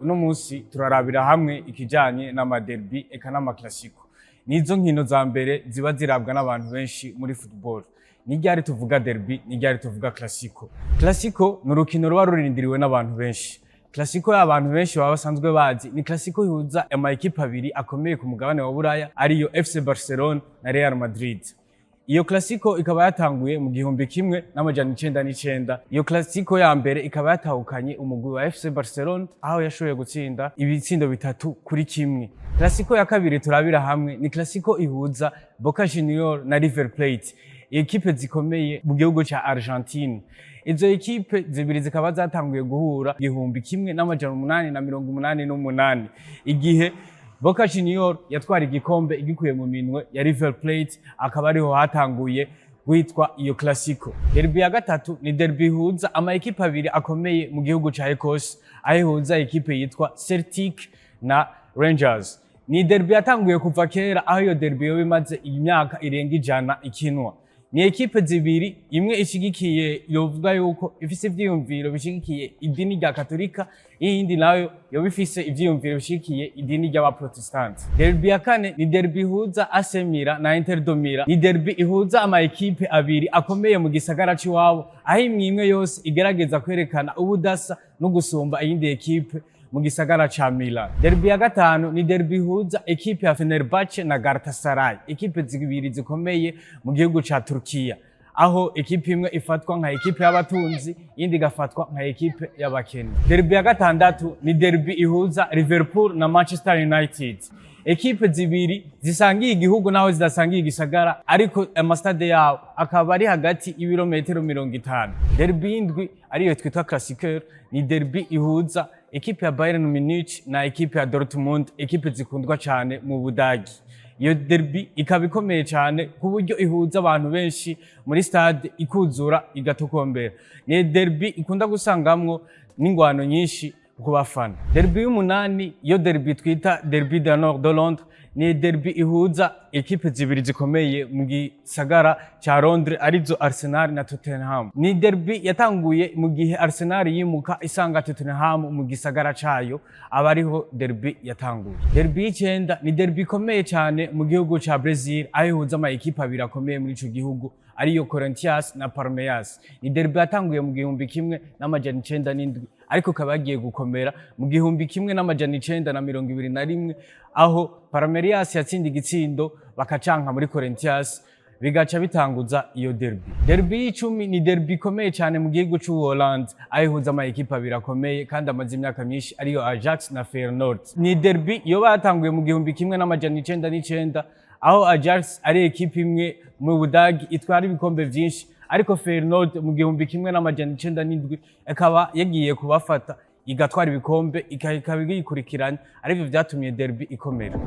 Uno munsi turarabira hamwe ikijanye n'amaderbi eka n'amaclásico. Nizo nkino za mbere ziba zirabwa n'abantu benshi muri football. Ni ryari tuvuga derby? Ni ryari tuvuga classico? Classico ni urukino ruba rurindiriwe n'abantu benshi. Classico y'abantu benshi baba basanzwe bazi ni Classico ihuza ama ekipe abiri akomeye ku mugabane wa Buraya, ariyo FC Barcelona na Real Madrid. Iyo Classico ikaba yatanguye mu 1909. Iyo Classico ya mbere ikaba yatahukanye umugwi wa FC Barcelona, aho yashoboye gutsinda ibitsindo 3-1. Classico ya kabiri turabira hamwe ni Classico ihuza Boca Junior na River Plate, ekipe zikomeye mu gihugu ca Argentine. Izo ekipe zibiri zikaba zatanguye guhura 1888, igihe Boca Junior yatwara igikombe igikuye mu minwe ya River Plate, akaba ariho hatanguye guhitwa iyo Classico. Derby ya gatatu ni derby ihuza ama ekipe abiri akomeye mu gihugu ca Ecosse, aho ihuza ekipe yitwa Celtic na Rangers. Ni derby yatanguye kuva kera, aho iyo derby yoba imaze imyaka irenga 100 ikinwa. Ni ekipe zibiri, imwe ishigikiye, yovuga yuko ifise ivyiyumviro bishigikiye idini rya Katolika, iyindi nayo yoba ifise ivyiyumviro bishigikiye idini ry'Abaprotestanti. Derby ya kane ni derby ihuza AC Milan na Inter de Milan. Ni derby ihuza ama ekipe abiri akomeye mu gisagara c'iwabo, aho imwe imwe yose igerageza kwerekana ubudasa no gusumba iyindi ekipe mu gisagara ca Milan. Derby ya gatanu ni derby ihuza ekipe ya Fenerbahce na Galatasaray, ekipe zibiri zikomeye mu gihugu ca Turkiya, aho ekipe imwe ifatwa nka ekipe y'abatunzi, iyindi igafatwa nka ekipe y'abakene. Derby ya gatandatu ni derby ihuza Liverpool na Manchester United, ekipe zibiri zisangiye igihugu naho zidasangiye igisagara, ariko amastade yabo akaba ari hagati y'ibirometero 50. Derby y'indwi, ariyo twita Klassiker, ni derby ihuza ekipe ya Bayern Munich na ekipe ya Dortmund, ekipe zikundwa cyane mu Budagi. Iyo derby ikaba ikomeye cyane ku buryo ihuza abantu benshi muri stade, ikuzura igatokombera. Ni derby ikunda gusangamwo n'ingwano nyinshi ku bafana. Derby y'umunani, iyo derby twita Derby de Nord de Londres, ni derby ihuza ekipe zibiri zikomeye mu gisagara ca Londres, arizo Arsenal na Tottenham. Ni derby yatanguye mu gihe Arsenal yimuka isanga Tottenham mu gisagara cayo, aba ariho derby yatanguye. Derby y'icenda ni derby ikomeye cyane mu gihugu ca Brazil, aho ihuza ama ekipe abiri akomeye muri ico gihugu, ariyo Corinthians na Palmeiras. Ni derby yatanguye mu 1907, ariko ikaba yagiye gukomera mu 1921, aho Palmeiras yatsinda igitsindo bakacanka muri Corinthians, bigaca bitanguza iyo derby. Derby y'icumi ni derby ikomeye cyane mu gihugu c'Ubuholandi, aho ihuza ama ekipe abiri akomeye kandi amaze imyaka myinshi, ariyo Ajax na Feyenoord. Ni derby yoba yatanguye mu 1909, aho Ajax ari ekipe imwe mu Budagi itwara ibikombe vyinshi, ariko Feyenoord mu 1907 ikaba yagiye kubafata igatwara ibikombe, ikaba iyikurikiranya, arivyo vyatumye derby ikomera.